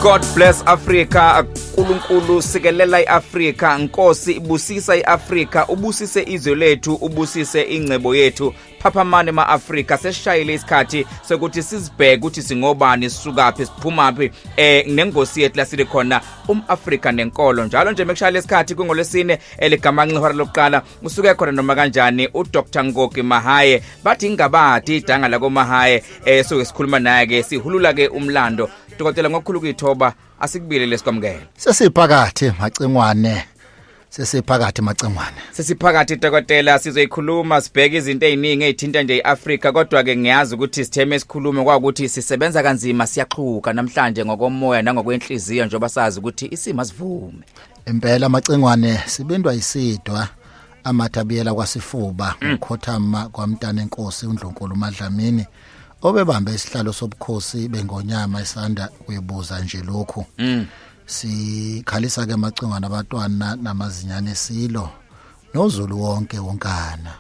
God bless Africa. uNkulunkulu sikelela iAfrika, Nkosi ibusisa iAfrika, ubusise izwe lethu, ubusise ingcebo yethu. Phaphamani maAfrika, sesishayile isikhathi sokuthi sizibheke ukuthi singobani, sisukaphi, siphumaphi, nengosi yethu lasile khona umAfrika nenkolo. Njalo nje mekushayile isikhathi kungolwesine eligamanxa ihora lokuqala, usuke khona noma kanjani uDr Ngoki Mahaye, bathi ingabadi idanga lakoMahaye, suke sikhuluma naye ke, sihulula ke umlando. Dokotela, ngokukhulu kuyithoba asikubile lesikwamukela. Sesiphakathi Macingwane, sesiphakathi Macingwane. Sesiphakathi dokotela, sizoyikhuluma sibheke izinto eziningi ezithinta nje iAfrika, kodwa ke ngiyazi ukuthi sitheme esikhulume kwakuthi sisebenza kanzima, siyaxhuka namhlanje ngokomoya nangokwenhliziyo, njengoba sazi ukuthi isimo asivume. Impela Macingwane, sibindwa isidwa amathabiyela kwasifuba ngokhothama kwamntana enkosi uNdlunkulu Madlamini, obebambe isihlalo sobukhosi bengonyama isanda kuyibuza nje lokhu. Sikhalisa ke Macingwane abatwana namazinyane esilo noZulu wonke wonkana.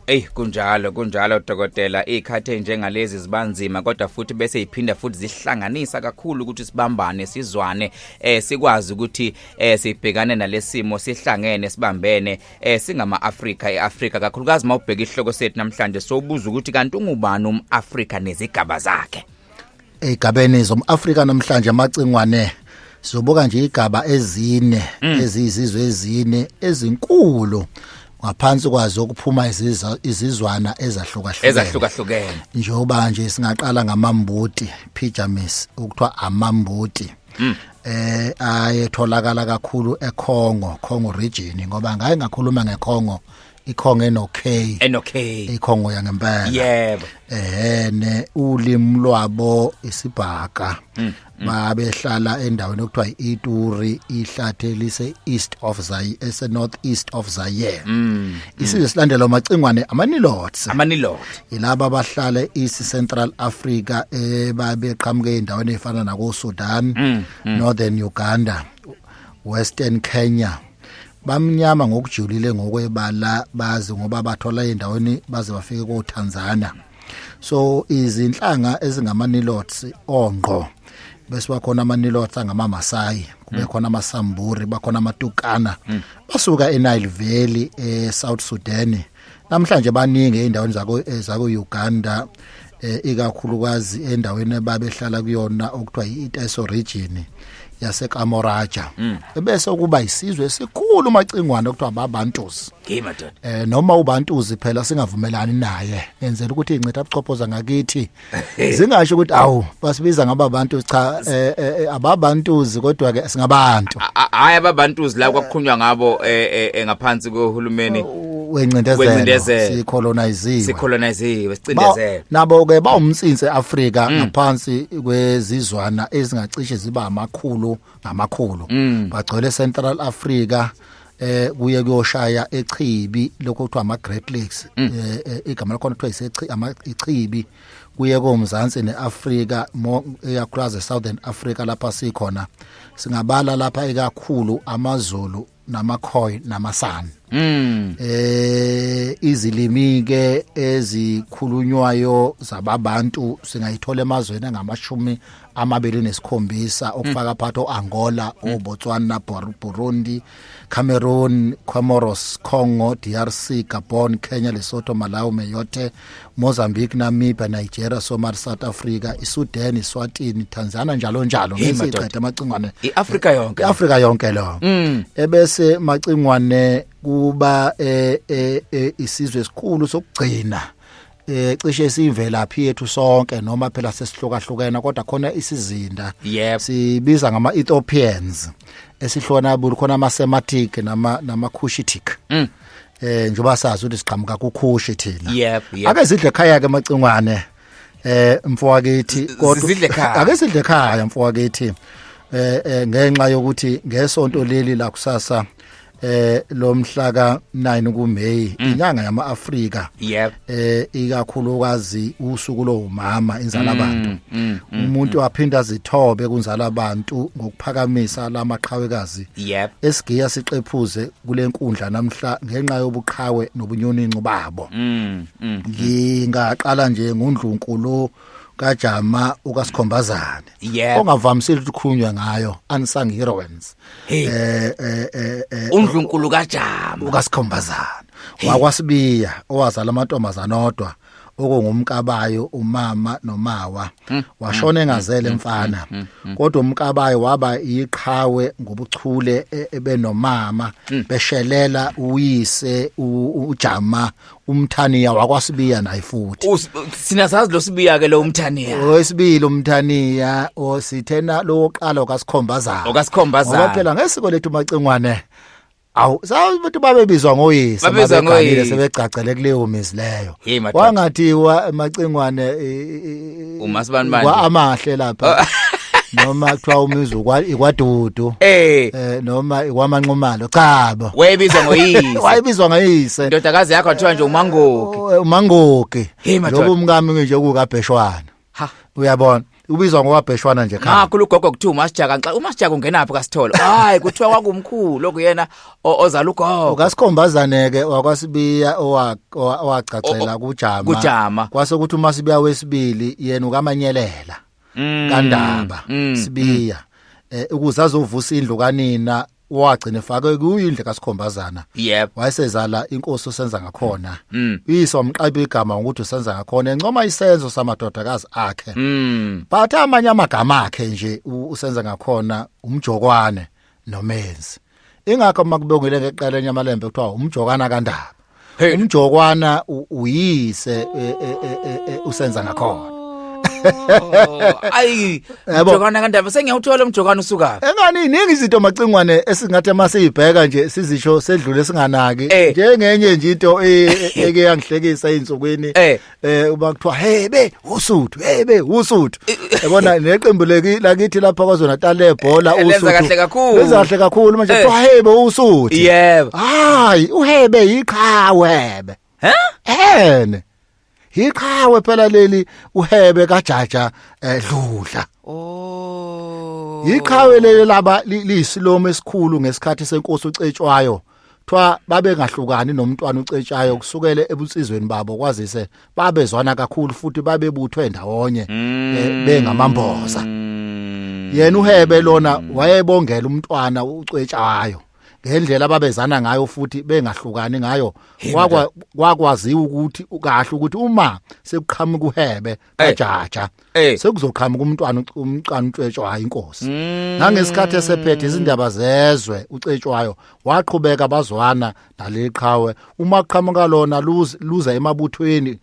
Ey, kunjalo, kunjalo dokotela, ikhathe njengalezi zibanzima, kodwa futhi bese iphinda futhi zihlanganisa kakhulu ukuthi sibambane, sizwane, sikwazi ukuthi sibhekane nalesimo sihlangene, sibambene, singama Afrika, eAfrika kakhulukazi. Mawubheka isihloko sethu namhlanje, sobuza ukuthi kanti ungubani umAfrika nezigaba zakhe. Egabeni zomAfrika namhlanje Macingwane, sizobuka nje igaba ezine eziyizizwe ezine ezinkulu, ngaphansi kwazo kuphuma izizwana ezahlukahlukene. Ezahlukahlukene. Njengoba nje singaqala ngamambuti, pyjamas, ukuthiwa amambuti, ayetholakala kakhulu eCongo, Congo region, ngoba ngaye ngakhuluma ngeCongo, iCongo eno K. Eno K. iCongo yangempela. Yebo. Ehene, ulimi lwabo isibhaka. Babehlala endaweni okuthiwa iIturi, ihlathi elise east of Zaire, ese north east of Zaire. Isizwe silandela Macingwane, amaNilotes. Amanilot. Yilaba abahlala East Central Africa, ebabeqhamuke endaweni efana nako Sudan, Northern Uganda, Western Kenya. Bamnyama ngokujulile ngokwebala, bazi ngoba bathola endaweni baze bafike ko Tanzania. So izinhlanga ezingama-Nilotes ongqo, bese bakhona ama-Nilotes angama-Masai, kube khona amaSamburu, bakhona amaTurkana, basuka eNile Valley eSouth Sudan. Namhlanje baningi eindaweni zako Uganda, ikakhulukazi endaweni ababehlala kuyona okuthiwa i-Iteso region yaseKamoraja. Ebese kuba isizwe esikhulu Macingwane okuthiwa abaBantus. Hey madoda. Noma uBantuzi phela singavumelani naye, ngenzela ukuthi incitha buchophoza ngakithi zingasho ukuthi awu basibiza ngababantu, cha, ababantuzi, kodwa ke singabantu. Hayi, ababantuzi la kwakukhulunywa ngabo ngaphansi kohulumeni wencindezelo. Wencindezelo. Sicoloniziwe. Sicoloniziwe, sicindezelo. Nabo ke bawumnsinsi eAfrika ngaphansi kwezizwana ezingacishe ziba amakhulu ngamakhulu. Bagcwele Central Africa, kuye kuyoshaya echibi lokho kuthiwa ama Great Lakes, igama lakhona kuthiwa isechi ama ichibi, kuye komzansi neAfrika, ikakhulukazi Southern Africa lapha sikhona. Singabala lapha ikakhulu amaZulu namaKhoi namaSan. Izilimi ke ezikhulunywayo zababantu singayithola emazweni angamashumi 27, okufaka phakathi oAngola, oBotswana, Burundi, Cameroon, Comoros, Congo, DRC, Gabon, Kenya, Lesotho, Malawi, Mayotte, Mozambique, Namibia, Nigeria, Somalia, South Africa, iSudan, iSwatini, Tanzania, njalo njalo. Hey, madoda. Ngesiqeda Macingwane. iAfrika yonke. iAfrika yonke lo. Ebese Macingwane kuba isizwe esikhulu sokugcina, cishe simvelaphi yethu sonke, noma phela sesihlukahlukene, kodwa khona isizinda. Sibiza ngama Ethiopians, esihlona bulu khona ama Semitic nama Cushitic. Njengoba sazi ukuthi siqhamuka kuKhushi thina. Yep, yep. Ake sidle ekhaya ke Macingwane, mfowakithi. Kodwa Sidle ekhaya. Ake sidle ekhaya mfowakithi, ngenxa yokuthi ngesonto leli la kusasa, lo mhla ka 9 kuMay, inyanga yama-Afrika, ikakhulukazi usuku lomama inzala abantu. Umuntu waphinda azithobe kunzala abantu ngokuphakamisa lamaqhawekazi esigiya siqephuze kule nkundla namhla ngenxa yobuqhawe nobunyoninco babo. Ngingaqala nje ngundlunkulu. kaJama ukaSikhombazane ongavamisile ukuthi ukhulunywe ngayo, unsung heroines. Hey. Undlunkulu kaJama ukaSikhombazane wakwaSibiya, owazala amantombazana odwa, okungumkabayo, umama nomawa. Washona engazele mfana, kodwa umkabayo waba iqhawe ngobuchule ebenomama beshelela uyise uJama umthaniya wakwaSibiya naye futhi. Sina sazi lo Sibiya ke, lo umthaniya. Owesibili umthaniya osithena lo woqala okaSikhombazana. Okasikhombazana. Ngoba phela ngesiko lethu, Macingwane, awu, sabantu babebizwa ngoyise. Babizwa mabeganile, ngoyise. Sebegcagcele kuleyo mizi leyo. Hey, madoda. Wangathiwa, Macingwane, Umasibani. Kwa amahle lapha, noma kuthiwa umuzi ikwadudu, noma ikwamanxumalo, cha bo. Wayebizwa ngoyise. Wayebizwa ngayise. Indodakazi yakho athiwa nje uMangoki. Oh, uMangoki. Hey, madoda. Njengoba umkami nje kukabheshwana. Ha. Uyabona, ubizwa ngowabheshwana nje khaya. Nakho ugogo kuthiwa uMasijaka, nxa uMasijaka ungenaphi kaSithole? Hayi, kuthiwa kwakumkhulu okuyena ozala ugogo. Ukasikhombazane ke wakwaSibiya owagcagcela kuJama. kuJama. Kwase kuthi uMasibiya wesibili yena ukaManyelela kaNdaba Sibiya, ukuze azovusa indlu kanina, wagcina efake kuyindlu kaSikhombazana. Wayesezala inkosi usenza ngakhona. Uyise wamqaba igama ngokuthi usenza ngakhona, encoma isenzo samadodakazi akhe. But amanye amagama akhe nje usenza ngakhona umjokwane nomenzi. Ingakho makubongile ngeqala enyamalembe kuthiwa umjokwana kaNdaba. Hey. Umjokwana uyise usenza ngakhona. Oh, ayi. Yabo. Umjokwana kaNdaba, sengiyawuthola umjokwana usuka. Engani iningi izinto, Macingwane, esingathi masiyibheka nje sizisho sedlule singanaki. Njengenye nje into eke yangihlekisa einsukwini, uba kuthiwa hey be usuthu, hey be usuthu, yabona neqembu leki lakithi lapha kwaZulu Natal lebhola. Lenza Usuthu kahle kakhulu. Lenza kahle kakhulu manje. Kuthiwa hey be usuthu. Hayi, uhebe yiqhawe be. He? Ene yiqhawe phela leli, uhebe kaJaja Dludla. Oh. Yiqhawe leli laba liyisilomo esikhulu ngesikhathi senkosi uCetshwayo. Thiwa babengahlukani nomntwana uCetshwayo kusukela ebunsizweni babo, kwazise babezwana kakhulu futhi babebuthwe ndawonye bengamamboza. Yena uhebe lona wayebongela umntwana uCetshwayo ngendlela ababezana ngayo futhi bengahlukani ngayo. Kwakwaziwa ukuthi kahle ukuthi uma sekuqhamuka uhebe kaJaja, sekuzoqhamuka umntwana uCetshwayo inkosi. Nangesikhathi esephethe izindaba zezwe uCetshwayo, waqhubeka bazwana naleqhawe. Uma qhamuka lona luza emabuthweni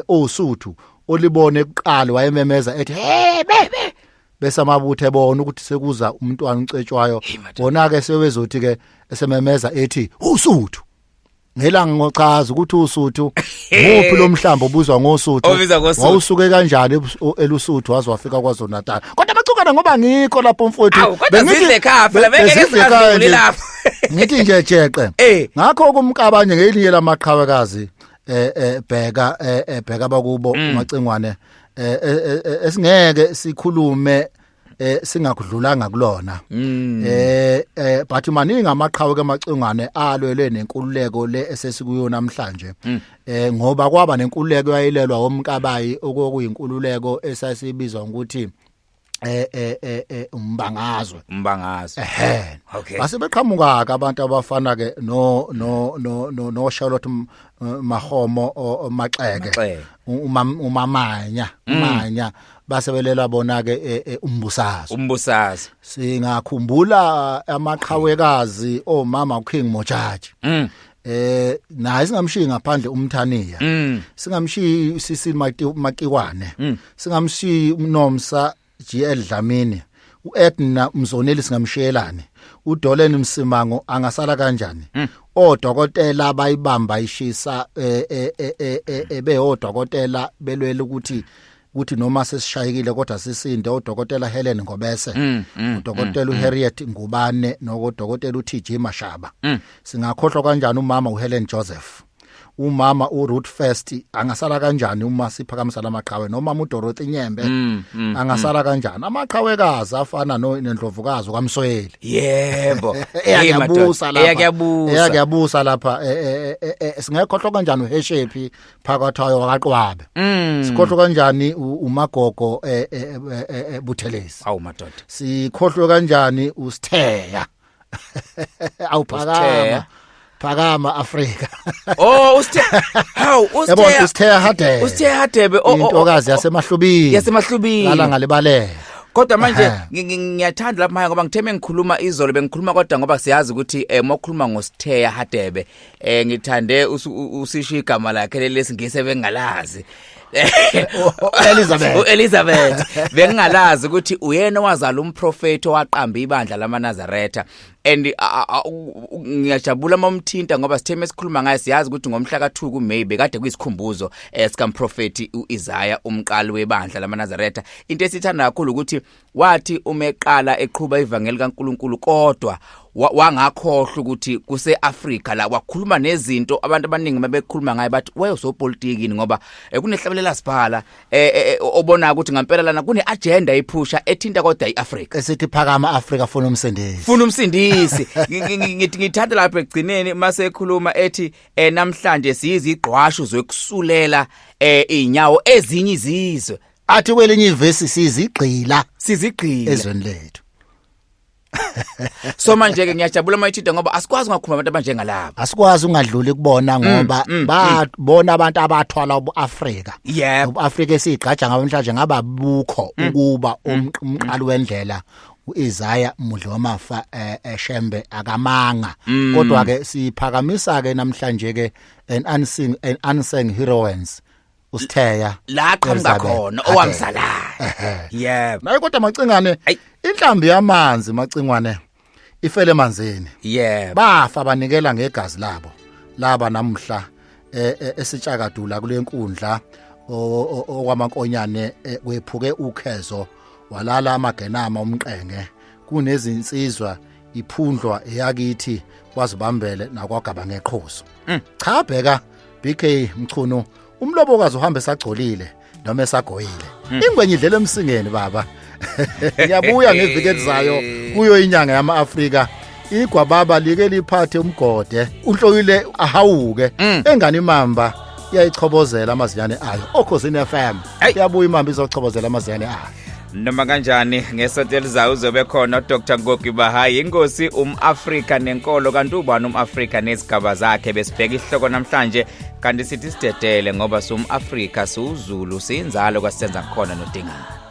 osuthu, olibone kuqala wayememeza ethi hey bebe, bese amabutho ebona ukuthi sekuza umntwana uCetshwayo. Hey, madoda. Bona ke sebezothi ke esememeza ethi usuthu, ngelanga ngochaza ukuthi usuthu nguphi, lo mhlambo obuzwa ngosuthu. Obizwa ngosuthu. Wawusuke kanjani elusuthu waze wafika kwaZulu Natal? Kodwa bacukana ngoba ngikho lapho, mfowethu. Awu, kodwa zidle ekhaya phela, bengeke Bezidle ekhaya singadluli nje. lapho. Ngithi nje jeqe. Ngakho kumkabanye ngelinye lamaqhawekazi, bheka, bheka bakubo uMacingwane, esingeke sikhulume singakudlulanga kulona. But maningi amaqhawe kaMacingwane alwelwe nenkululeko le esesikuyo namhlanje, ngoba kwaba nenkululeko yayilelwa omkabayi, okuyinkululeko esasibizwa ngokuthi umbangazwe. Umbangazwe. Ehhe. Okay. Base beqhamuka ke abantu abafana ke no Charlotte Mahomo Maxeke. Maxeke. Umamanya umanya basebelela bona ke umbusazwe. Umbusazwe. Singakhumbula amaqhawekazi omama uKing Mojaji. Naye singamshiyi ngaphandle umthaniya. Singamshiyi sisi Makiwane. Singamshiyi uNomsa GL Dlamini. uEdna Mzoneli singamshiyelani. uDolen Msimango angasala kanjani? Odokotela abayibamba ishisa, ebeyodokotela belwela ukuthi noma sesishayekile kodwa sisinde, odokotela Helen Ngobese, udokotela uHarriet Ngubane, nokodokotela uTG Mashaba. Singakhohlwa kanjani umama uHelen Joseph? Umama uRuth First angasala kanjani uma siphakamisa lamaqhawe, noma uDorothy Nyembe angasala kanjani? Amaqhawekazi afana no nendlovukazi kwaMsweli. Eyakuyabusa lapha. Eyakuyabusa. Eyakuyabusa lapha. Singekhohlwa kanjani uHeshepi phakathayo wakaqwabe? Sikhohlwa kanjani uMagogo Buthelezi? Awu madoda. Sikhohlwe kanjani uSitheya? Awuphakama. USitheya. Phakama Afrika. Oh, uSitheya. Hawu. Yabona. uSitheya. uSitheya Hadebe. uSitheya Hadebe, oh, oh, Intokazi yaseMahlubini. YaseMahlubini. Lala ngalibaleka. Kodwa manje ngiyathanda lapha manje, ngoba ngithe mengikhuluma izolo bengikhuluma, kodwa ngoba siyazi ukuthi mokhuluma ngoSitheya Hadebe, ngithande usisho igama lakhe lesingisi bengalazi. Elizabeth. uElizabeth, bengingalazi ukuthi uyena owazala umprofeti owaqamba ibandla lamaNazaretha, and ngiyajabula mamthinta, ngoba sithe mesikhuluma ngaye, siyazi ukuthi ngomhla ka2 kuMay bekade kuyisikhumbuzo sikamprofeti uIsaiah, umqali webandla lamaNazaretha. Into esithanda kakhulu ukuthi wathi uma eqala eqhuba ivangeli kaNkuluNkulu, kodwa wangakhohlwa ukuthi kuse-Afrika la wakhuluma nezinto abantu abaningi mabekhuluma ngaye bathi wayesopolitiki, ngoba kunehlabelela sibhala obona ukuthi ngempela lana kune agenda iphusha ethinta kodwa iAfrika. Esithi phakama Afrika, funa umsindisi. Funa umsindisi. Ngithi ngithatha lapha ekugcineni mase ekhuluma ethi namhlanje siyizigqwashu zokusulela inyawo ezinye izizwe. Athi kwelinye ivesi sizigqila. Sizigqila. Ezweni lethu. So manje ke ngiyajabula mayithida, ngoba asikwazi ungakhuluma abantu abanjengalabo. Asikwazi ungadluli kubona, ngoba babona abantu abathwala ubuAfrika. UbuAfrika esigqaja ngabo namhlanje ngaba bukho ukuba umqali wendlela uIsaiah Mudli wamafa Shembe akamanga. Kodwa ke siphakamisa ke namhlanje ke an unsung heroines, uSitheya La qhamuka Elizabeth khona Hadebe. Owamzalayo, yebo. Naye kodwa Macingwane, Ayi. inhlambi yamanzi Macingwane ifele emanzini. Bafa banikela ngegazi labo laba namhla esitshakadula kule nkundla okwamankonyane, kwephuke ukhezo walala amagenama umqenge kunezinsizwa iphundlwa eyakithi kwazibambele nakwagaba ngeqhuzu. Cha, bheka BK Mchunu, umlobokazi uhambe esagcolile noma esagoyile, ingwenye idlela emsingeni baba. Ngiyabuya ngeviki elizayo kuyo inyanga yama-Afrika. Igwababa like liphathe umgode unhloyile ahawuke engane imamba iyayichobozela amazinyane ayo okhosini FM. Hey. Iyabuya imamba izochobozela amazinyane ayo. Noma kanjani, ngesonto elizayo uzobe khona uDr Ngogi Bahayi, inkosi umAfrika nenkolo. Kanti ubani umAfrika nezigaba zakhe? Besibheka isihloko namhlanje, kanti sithi sidedele ngoba siwumAfrika, siwuZulu, siyinzalo kwasenza khona nodingana.